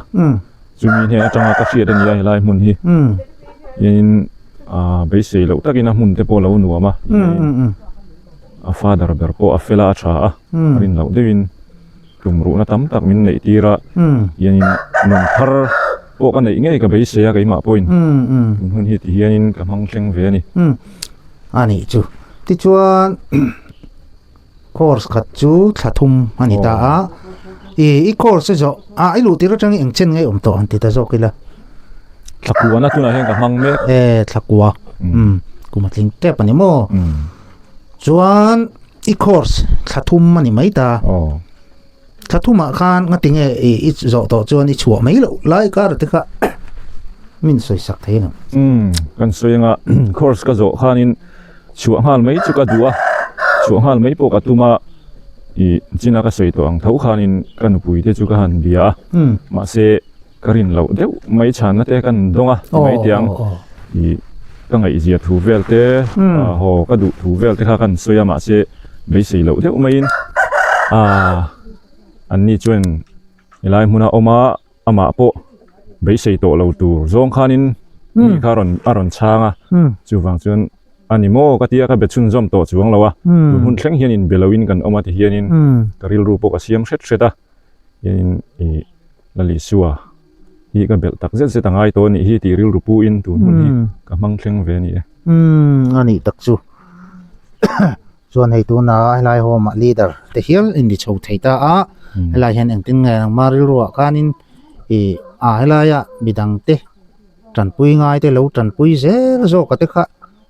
chumi hnen atanga ka hriat a nia helai hmun hi hianin ah beisei loh takin a hmun te pawh a lo nuam a. A father ber pawh a fel a, a tha a, a rin loh deuhin tum ruhna tam tak min neih tir a, hianin nun thar pawh ka neih ngei ka beisei a keimah pawhin tun hun hi ti hianin ka hmang thleng ve a ni. A nih chu. Tichuan course khat chu thla thum a ni ta a, i i course zawh a i luh tir atangin eng chen nge awm tawh han ti ta zawk ila. Thlakua na tunah hian ka hmang mek. E thlakua. Kum a tling tep a ni maw? Chuan i course thla thum a ni mai ta. Thla thumah khan ngati nge i i zawh tawh chuan i chhuah mai loh lai kar te kha min sawi sak thei lo. Umm kan sawi anga course ka zawh khanin chhuah nghal mai chu ka duh a, chhuah nghal mai pawh ka tum a, i china ka sawi tawh ang tho khanin ka nupui te chu ka han bia a, mahse Ka rin loh deuh mai chhanna te kan dawng a ti mai tiang i ka ngaihzia thu vel te haw ka duh thu vel te kha kan sawi a mahse beisei loh deuh maiin ah an ni chuan helai hmuna awm a amah pawh beisei tawh lo tur zawng khanin mi kha rawn a rawn chhang a chuvang chuan a ni maw ka tia ka be chhunzawm tawh chuang lo a tun hun thleng hian inbe loin kan awm a ti hianin ka rilru pawh ka siam hret hret a. Hianin ih Lal Isua hi ka belh tak zet zet a ngai tawh a nih hi tih rilru pu in tun hun hi ka hmang thleng ve a ni e. Umm a nih tak chu. Chuan hei tuna helai home ah leader te hial in ri chho thei ta a, helai hian engtin nge nangma rilruah khanin ih a helaia midang te tanpui ngai te lo tanpui zel zawk a te kha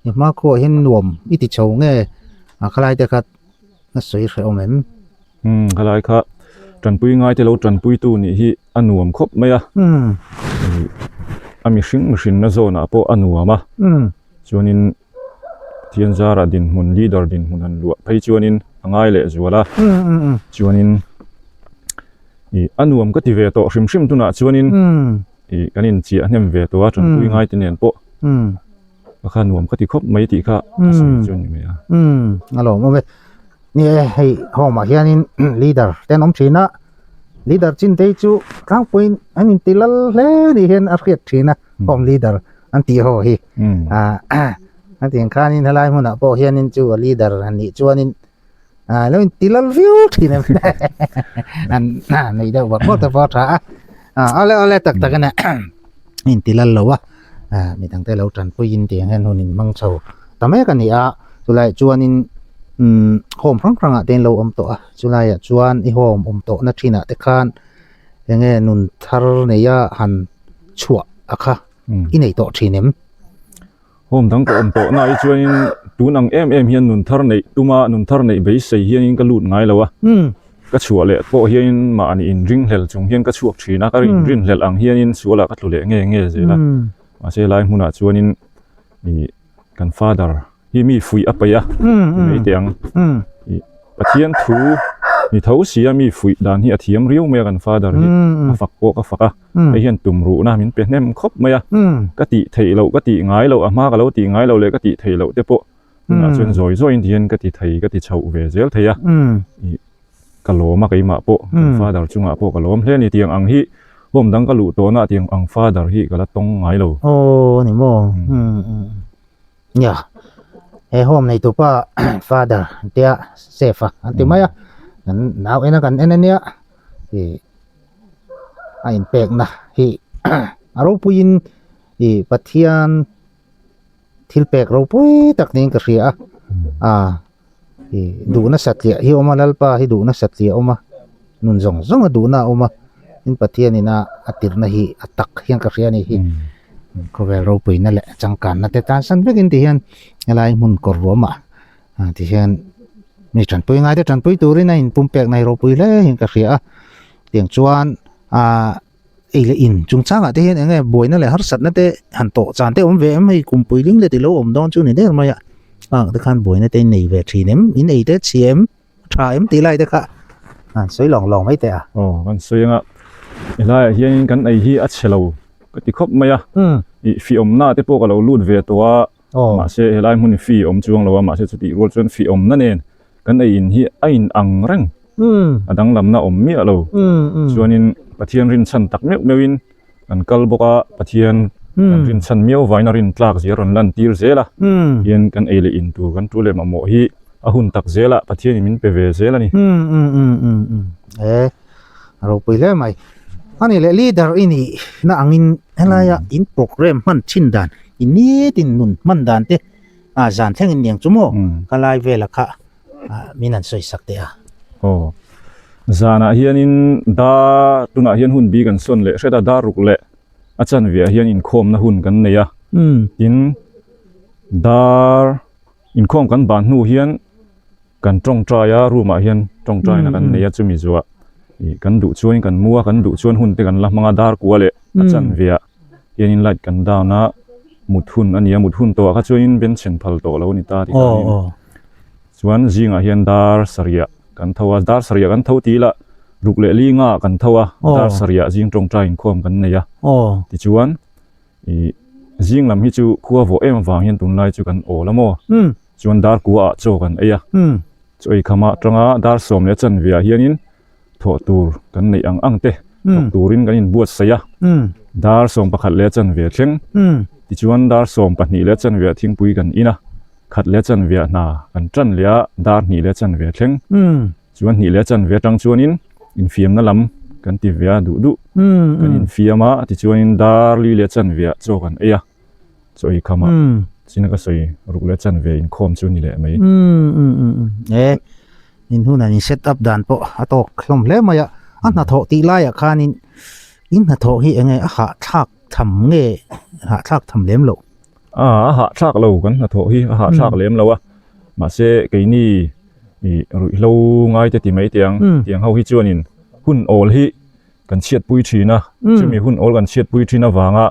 i hmakhuaah hian nuam i ti chho nge a khalai te kha a sawi hrehawm em? Umm khalai kha tanpui ngai te lo tanpui tu nih hi a nuam khawp mai a, a mihring mihrinna zawnah pawh a nuam a, chuanin Pathian zara dinhmun leader dinhmun han luah phei chuanin a ngai leh zual a, chuanin ih a nuam ka ti ve tawh hrim hrim tunah chuanin ih kan inchiah hnem ve tawh a tanpui ngai te nen pawh ka kha nuam ka ti khawp mai tih kha ka sawi chu a ni mai a. A lawmawm e. Ni e, hei home ah hianin leader te an awm thin a, leader chin te hi chu tlangpuiin an inti lal hle ni hian a hriat thin a, home leader an tih ho hi. A tiang khanin helai hmunah pawh hianin chu a leader han nih chuanin lo inti lal viau thin em an neih deuh vak vak te pawh a tha a, awle awle tak tak a nia inti lal lo a. ah midang te lo tanpuiin tiang hian hun in hmang chho ta mek a ni a chulaiah chuanin umm home hrang hrangah te an lo awm tawh a chulaiah chuan i home awm tawhna thinah te khan enge nun thar neia han chhuah a kha i nei tawh thin em? Home dang ka awm tawh naah hi chuanin tun ang em em hian nun thar neih tuma nun thar neih beisei hianin ka lut ngai lo a. Ka chhuah leh pawh hianin mahni inringhlel chung hian ka chhuak thin a, ka inrinhlelh ang hianin sualah ka tlu leh nge nge zel a. Mahse lai hmunah chuanin ih kan father hi mi fuih a paih a ti mai teh ang. Ih Pathian thu ni tho sia mi fuih dan hi a thiam riau mai a kan father hi a fak pawh ka fak a, hei hian tumruhna min pe hnem khawp mai a. Ka tih theih loh ka tih ngai loh a hma ka lo tih ngai loh leh ka tih theih loh te pawh Tunah chuan zawi zawiin ti hian ka ti thei ka ti chhoh ve zel thei a, ih ka lawm a keimah pawh kan father chungah pawh ka lawm hle a ni tiang ang hi home dang ka luh tawhna tiang ang father hi ka la tawng ngai lo. Aw ni maw nia he home nei tupa father tia safe a an ti mai a kan nau en a kan en ania ih a inpekna hi a ropuiin ih Pathian. Thil pek ropui tak niin ka hria a, ah ih duhna satliah hi a awm a Lalpa hi duhna satliah a awm a, nun zawng zawng a duhna a awm a, tin Pathianin a a tirhna hi a tak hian ka hria a ni hi, khawvel ropuina leh changkanna te tan san vekin ti hian helai hmun kawr ruamah ah ti hian mi tanpui ngai te tanpui turin a inpumpekna hi ropui hle hian ka hria a, tiang chuan ah. Ei leh in chungchangah te hian eng nge buaina leh harsatna te han tawh chan te awm ve em hei kum puiling leh tilo awm dawn chu ni der mai a ang te khan buaina te in nei ve thin em in ei te chhia em tha em tih lai te kha han sawi lawng lawng mai teh a. Aw kan sawi anga helaiah hianin kan ei hi a chhe lo ka ti khawp mai a ih fiawmna te pawh ka lo lut ve tawh a mahse helai hmun hi fi awm chuang lo a mahse chutih rual chuan fiawmna nen kan ei in hi a in ang reng a danglamna awm miah lo chuanin Pathian rinchhan tak meuh meuhin kan kal bawk a Pathian kan rinchhan miau vain a rin tlak zia rawn lan tir zel a hian kan ei leh in tur kan tu leh mamawh hi a hun tak zel a Pathianin min pe ve zel a ni. E ropui hle mai ani leh leader i nih na angin helaia in program hman thin dan i nitin nun hman dan te a zan thleng in niang chu maw ka lai vela kha min han sawi sak teh a. Aw zanah hianin dar tunah hian hun bi kan sawn leh hret a dar ruk leh a chanve ah hian inkhawmna hun kan nei a tin dar inkhawm kan ban hnu hian kan tawngtai a room ah hian tawngtai na kan nei a chumi zuah ih kan duh chuan kan mu a kan duh chuan hun te kan la hmang a dar kua leh a chanve ah hianin light kan down a mut hun a ni a mut hun tawh ah kha chuanin benchhen phal tawh lo a ni ta tikhanin chuan zingah hian dar sarih kan tho a dar sarih kan tho tih ila ruk leh li nga kan tho a dar sarih zing tawngtai inkhawm kan nei a tichuan ih zing lam hi chu khua vawh em avang hian tunlai chu kan awl a maw chuan dar kua ah chaw kan ei a chaw ei kham ah tanga dar sawm leh chanve ah hianin thawh tur kan neih ang ang te thawk turin kan inbuatsaih a dar 11 leh chanve thleng tichuan dar 12 leh chanve ah thingpui kan in a khat leh chanve ah hna kan tan leh a dar hnih leh chanve thleng chuan hnih leh chanve atang chuanin infiamna lam. kan ti ve a duh duh kan infiam a tichuanin dar li leh chanve ah chaw kan ei a chaw ei kham ah china ka sawi ruk leh chanve inkhawm chu ni leh mai. E in hunah in set up dan pawh a tawk hlawm hle mai a a hnathawh tih laiah khanin in hnathawh hi eng nge a hahthlak tham nge hahthlak tham lem loh. A a hahthlak lo kan hnathawh hi a hahthlak lem lo a mahse keini ih ruihhlo ngai te ti mai teh ang tiang ho hi chuanin hun awl hi kan chhiatpui thin a chumi hun awl kan chhiatpui thin avanga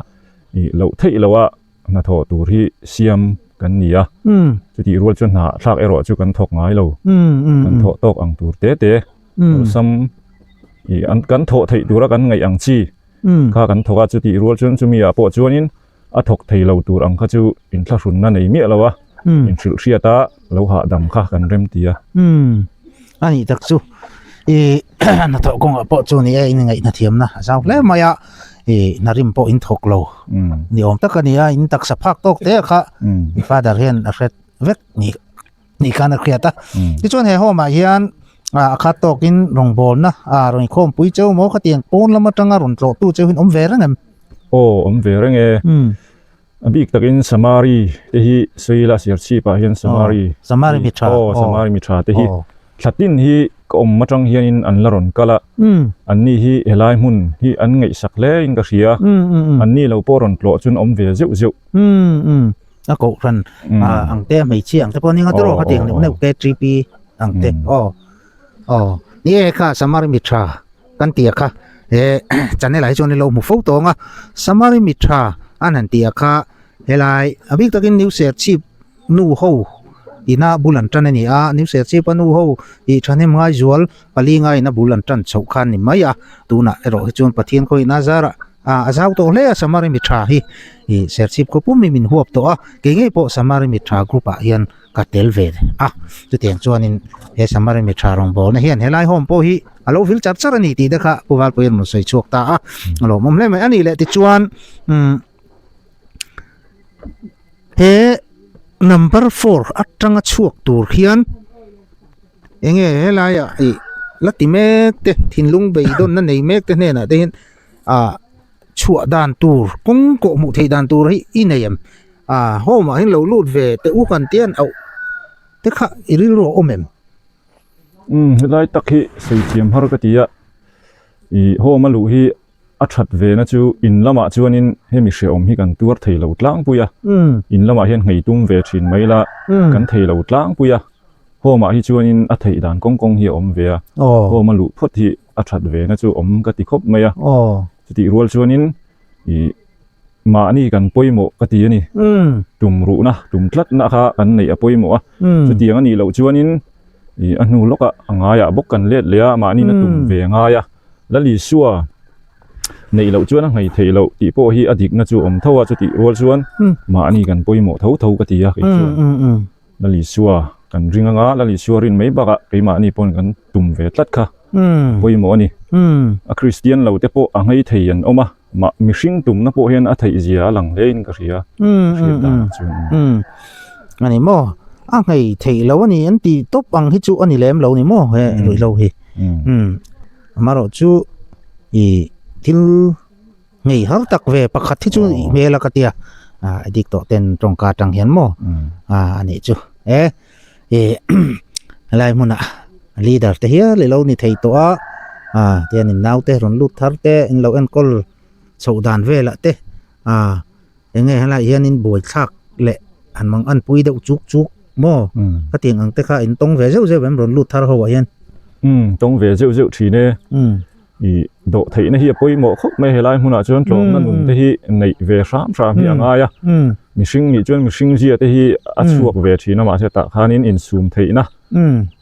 ih loh theih loh a hnathawh tur hi siam kan ni a chutih rual chuan hnahthlak erawh chu kan thawk ngai lo kan thawh tawk ang tur te te awlsam ih an kan thawh theih tura kan ngaih ang chi kha kan thawk a chutih rual chuan chumi ah pawh chuanin. A thawk thei lo tur ang kha chu inthlahrunna nei miah lo a, inhrilh hriat a lo hahdam kha kan rem ti a. Umm, a nih tak chu i hnathawh kawngah pawh chu ni e, in ngaihna thiamna a zau hle mai a, i hnarim pawh in thawk lo ni awm tak a ni a, in taksa phak tawk te kha i father hian a hret vek ni. Nih khan a hriat a. Tichuan he home ah hian a khat tawkin rawngbawlna a rawn inkhawmpui cheu maw khatiang pawn lam atanga rawn tlawhtu cheu hian awm ve reng em? Aw awm ve reng e. A bik takin Samari te hi Saila Serchhip ah hian Samari Samari mi tha aw Samari mi tha te hi thlatin hi ka awm atang hianin an la rawn kal a. Anni hi helai hmun hi an ngaihsak hle in ka hria. Anni lo pawh rawn tlawh chuan awm ve zeuh zeuh. A kohhran ang te hmeichhia ang te pawh nia tiraw khatiang neuh neuh te TP ang te aw aw ni e kha Samari mi tha kan tih a kha he channel ah hi chuan ilo hmu fo tawng a Samari mi tha an han tih a kha helai a bik takin new serchhip nu ho ina bul an tan a ni a new serchhip a nu ho ih thahnem ngai zual pali ngaiin a bul an tan chhoh khan ni mai a tunah erawh hi chuan Pathian khawihna zarah Ah a zau tawh hle a Samari mi tha hi ih Serchhip khaw pum hi min huap tawh a kei ngei pawh Samari mi tha group ah hian ka tel ve a chutiang chuanin he Samari mi tha rawngbawlna hian helai home pawh hi a lo vil char char a ni tih te kha Pu Valpuia'n rawn sawi chhuak ta a a lawmawm hle mai a nih leh tichuan umm he number four atanga chhuak tur hian. Enge helaiah ih la ti mek te thinlung beidawnna nei mek te hnenah te hian ah chhuah dan tur kawng kawh hmuh theih dan tur hi i nei em ah home ah hian lo lut ve teh u kan tian auh te kha i rilru a awm em. Umm helai tak hi sawi thiam har ka ti a ih home a luh hi a that ve na chu in lamah chuanin hemi hrehawm hi kan tuar thei lo tlangpui a in lamah hian nghei tum ve thin mai la kan thei lo tlangpui a. Home ah hi chuanin a theih dan kawng kawng hi a awm ve a, home a luh phawt hi a that ve na chu awm ka ti khawp mai a, chutih rual chuanin ih mahni kan pawimawh ka ti a ni, tum ruhna tum tlatna kha kan neih a pawimawh a, chutiang a nih loh chuanin ih a hnu lawkah a ngaiah bawk kan let leh a, mahni na tum ve a ngai a, Lalisua neih loh chuan a nghei theih loh tih pawh hi a dikna chu awm tho a, chutih rual chuan mahni kan pawimawh tho tho ka ti a kei chuan. Lalisua kan ring anga Lalisua rin mai bakah keimahni pawn kan tum ve tlat kha pawimawh a ni. A Kristian lo te pawh a nghei thei an awm a, mah mihring tumna pawh hian a theih zia a lang hle in ka hria, hriat danah chuan. A ni maw? A nghei theih lo a ni an ti tawp ang hi chu a ni lem lo ni maw he ruihhlo hi. Amaherawh chu ih thil Ngei har tak ve pakhat hi chu i hmel a ka tia ah addict tawh ten tawngka atang hian maw ah a nih chu e ih helai hmunah leader te hial ilo ni thei tawh a ah tian in naute rawn lut thar te in lo enkawl chhoh dan velah te ah eng nge helaiah hian in buaithlak leh han mang an pui deuh chuk chuk maw ka tiang ang te kha in tawng ve zeuh zeuh em rawn lut thar ho ah hian. Umm tawng ve zeuh zeuh thin e. Ih dawh theihna hi a pawimawh khawp mai helai hmunah chuan tlawmna nun te hi neih ve hram hram hi a ngai a mihring nih chuan mihring zia te hi a chhuak ve thin a mahse tah khanin insum theihna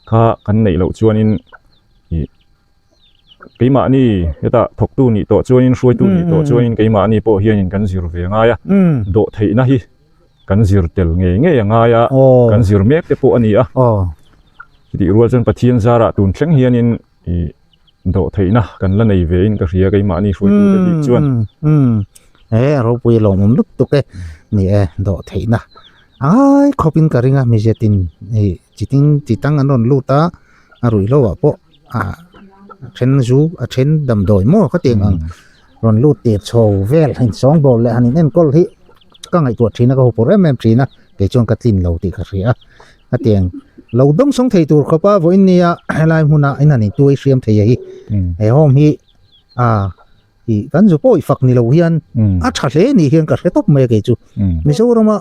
kha kan neih loh chuanin ih keimahni hetah thawktu nih tawh chuanin hruaitu nih tawh chuanin keimahni pawh hianin kan zir ve ngai a dawh theihna hi kan zir tel ngei ngei a ngai a kan zir mek te pawh a ni a chutih rual chuan Pathian zarah tun thleng hianin ih. Dawh theihna kan la nei ve in ka hria keimahni hruaitute bik chuan. Umm e ropui lawmawm lutuk tuk e ni e dawh theihna a ngai khawp in ka ring a miziatin ih chi ting chi tang an rawn lut a a ruihhlo ah pawh ah a then zu a then damdawi maw ka tiang ang rawn lut tir chho vel a insawngbawl leh han in enkawl hi ka ngaihtuah thin a ka hupawrh em em thin a kei chuan ka tlin lo tih ka hria a ka tiang lo dawng sawng thei tur khawpa vawiin nia helai hmuna in han intuai hriam thei a hi he home hi ah ih kan zu pawh i fak ni lo hian a tha hle ni hian ka hre tawp mai a kei chu Mizorama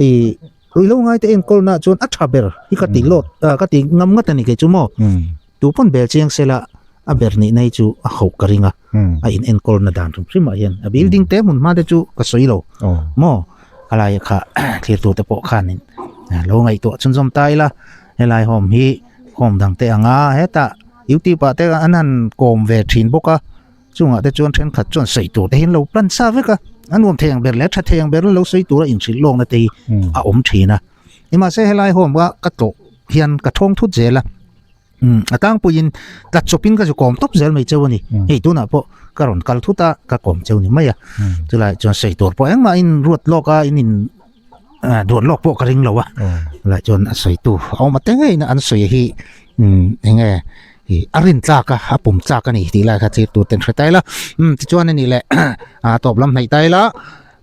ih ruihhlo ngai te enkawl na chuan a tha ber hi ka ti lawt ka ti ngam ngat a ni kei chu maw. Tu pawn bel chiang sela a ber nih na hi chu a hauh ka ring a, a in enkawl na dan hrim hrim ah hian a building te hmun hma te chu ka sawi lo maw a lai kha thlir tur te pawh khan in lo ngaihtuah chhunzawm ta ila helai home hi home dang te ang a hetah youtube ah te an han kawm ve thin bawk a chungah te chuan thenkhat chuan sawi tur te hi an lo plan sa vek a a nuam thei ang ber leh a tha thei ang ber lo sawi tura inhrilh lawkna te hi a awm thin a nimahse helai home a ka tlawh hian ka thawng thut zel a. Umm a tlangpuiin tlat chawpin ka zu kawm tawp zel mai cheu a ni. Hei tunah pawh ka rawn kal thut a, ka kawm cheu ni mai a. Chulai chuan sawi tur pawh engmah in ruat lawk a, in in duat lawk pawh ka ring lo a. Chulai chuan a sawi tu a awm a te ngeiin an sawi hi umm eng nge ih a rin tlak a, a pum tlak a ni tih lai kha thlir tur ten hre ta ila. Umm tichuan a nih leh a tawp lam hnaih ta ila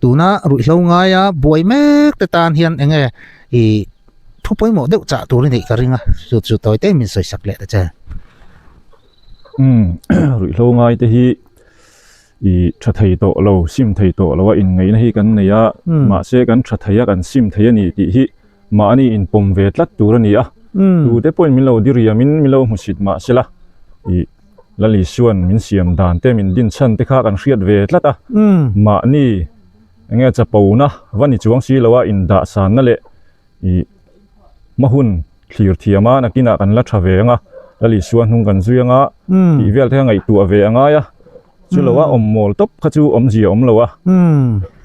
tuna ruihhlo ngaia buai mek te tan hian eng nge ih Thu pawimawh deuh chah tur i neih ka ring a, chu chu tawi te min sawi sak leh ta che. Umm ruihhlo ngai te hi i tha thei tawh lo, sim thei tawh lo a inngaihna hi kan nei a, mahse kan tha thei a kan sim thei a ni tih hi mahni inpawm ve tlat tur a ni a, tute pawhin min lo diriam in min lo hmusit mahsela i Lali Suan min siam dan te min din chhan te kha kan hriat ve tlat a, mahni Enge chapona va ni chuang si lo a indahsanna leh ih hma hun thlir thiam a nakinah kan la tha ve ang a, Lal Isua hnung kan zui ang a tih vel te kha ngaihtuah ve a ngai a, chu lo a awm mawl tawp kha chu awmzia awm lo a,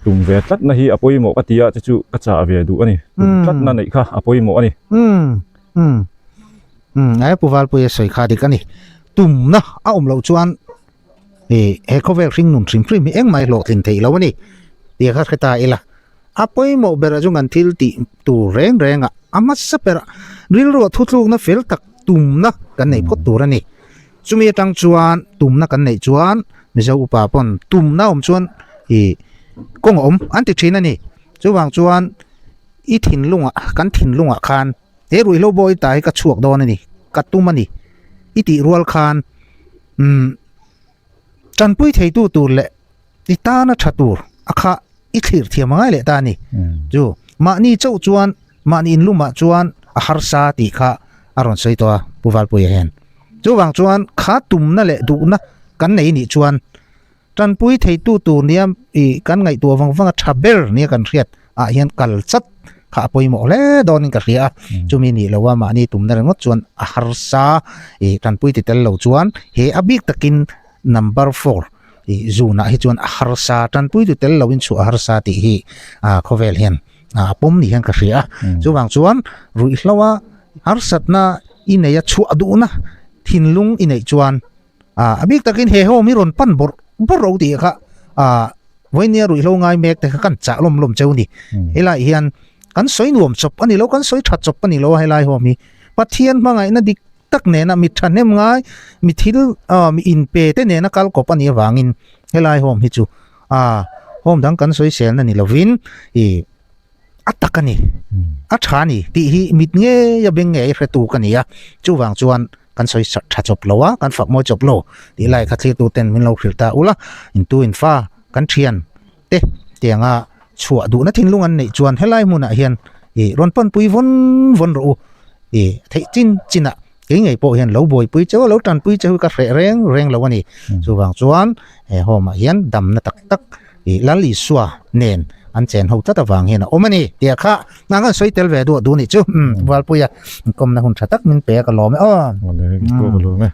tum ve tlatna hi a pawimawh ka ti a chu chu ka chah ve duh a ni, tum tlatna neih kha a pawimawh a ni. Umm, Pu Valpuia sawi kha dik a ni, tumna a awm loh chuan Ih he khawvel hring nun hrim hrim hi engmah hi hlawhtlin theih lo a ni tih kha hre ta ila. A pawimawh berah chu kan thil tih tur reng reng ah a hmasa berah rilruah thutlukna fel tak tumna kan nei phawt tur a ni. Chumi atang chuan tumna kan neih chuan Mizo upa pawn tumna awm chuan ih kawng a awm an ti thin a ni. Chuvang chuan i thinlungah kan thinlungah khan he ruihhlo bawi ta hi ka chhuak dawn a ni ka tum a ni i tih rual khan Umm tanpui theitu tur leh i tana tha tur a kha i thlir thiam angai leh ta a ni. Chu mahni chauh chuan mahni inlumah chuan a harsa tih kha a rawn sawi tawh a Pu Valpuia hian. Chuvang chuan kha tumna leh duhna kan nei nih chuan Tanpui theitu tur nia ih kan ngaihtuah vang vang a tha ber nia kan hriat ah hian kal chat kha a pawimawh hle dawnin ka hria a, chumi nih lo a mahni tumna ringawt chuan a harsa ih tanpui ti tel lo chuan he a bik takin number four ih zunah hi chuan a harsa tanpui ti tel loin chhuah a harsa tih hi ah khawvel hian ah a pawm ni hian ka hria a, chuvang chuan ruihhlo a harsatna i nei a chhuah duhna thinlung i neih chuan. Ah a bik takin he home hi rawn pan bawrh bawrh ro tih kha ah vawinia ruihhlo ngai mek te kha kan chah lawm lawm cheu ni. Helai hian kan sawi nuam chawp a ni lo kan sawi tha chawp a ni lo a helai home hi Pathian hmangaihna dik tak nena mi thahnem ngai mi thil ah mi inpe te nena kal kawp a nih avangin helai home hi chu ah home dang kan sawi selna ni lovin ih a tak a ni a tha a ni tih hi mit ngei a beng ngei a hretu ka ni a chuvang chuan kan sawi tha chawp lo a kan fak mawi chawp lo tih lai kha thlir tu ten min lo hrilh ta ula intu in fa kan thian te tianga chhuah duhna thinlung an neih chuan helai hmunah hian ih rawn panpui vawn vawn rawh u ih theih chin chinah kei ngei pawh hian lo buaipui cheu a lo tanpui cheu hi ka hreh reng reng lo a ni chuvang chuan he home ah hian damna tak tak ih Lal Isua nen an chen ho tlat avang hian a awm a ni tih kha nang an sawi tel ve duah duh nih chu umm Valpuia inkawmna hun tha tak min pe a ka lawm e aw. Awle ka lawm e.